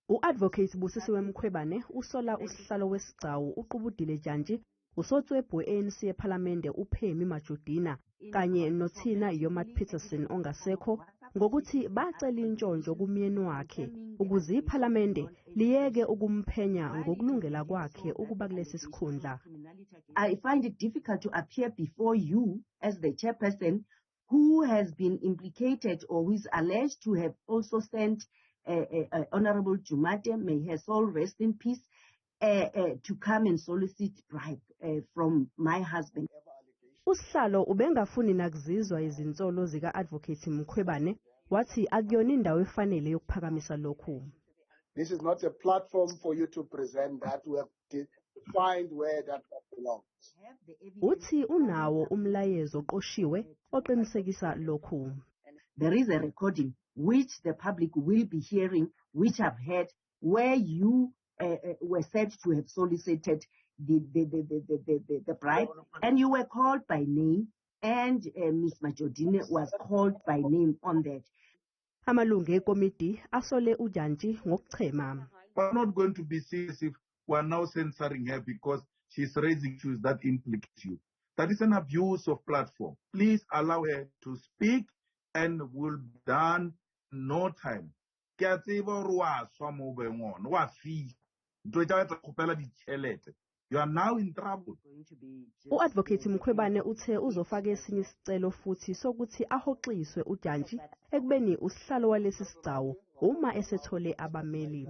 U-Advocate Busisiwe Mkhwebane usola usihlalo wesigcawu uQubudile Dyantyi, usotswebhu we-ANC ePhalamende uPemmy Majodina kanye noTina Joemat-Pettersson ongasekho ngokuthi bacela intshontsho kumyeni wakhe ukuze iPhalamende liyeke ukumphenya ngokulungela kwakhe ukuba kulesi sikhundla. I find it difficult to appear before you as the chairperson who has been implicated or who is alleged to have also sent Honorable Jumate, may her soul rest in peace, to come and solicit bribe from my husband. Usihlalo ubengafuni nakuzizwa izinsolo zika-Advocate Mkhwebane, wathi akuyona indawo efanele yokuphakamisa lokhu. This is not a platform for you to present that. We have defined where that belongs. Uthi unawo umlayezo oqoshiwe oqinisekisa lokhu. There is a recording which the public will be hearing, which I've heard, where you were said to have solicited the bribe, and you were called by name, and Ms. Majodina was called by name on that. Amalungu ekomiti asole uDyantyi ngokuchema. We're not going to be serious if we are now censoring her because she's raising issues that implicate you. That is an abuse of platform. Please allow her to speak and we'll be done in no time. Ke a tseba hore wa swa mo o beng ona, wa fihla. Ntho tsa tsa kgopela ditjhelete. You are now in trouble. U-Advocate Mkhwebane uthe uzofaka esinye isicelo futhi sokuthi ahoxiswe uDyantyi ekubeni usihlalo walesi sigcawu uma esethole abameli.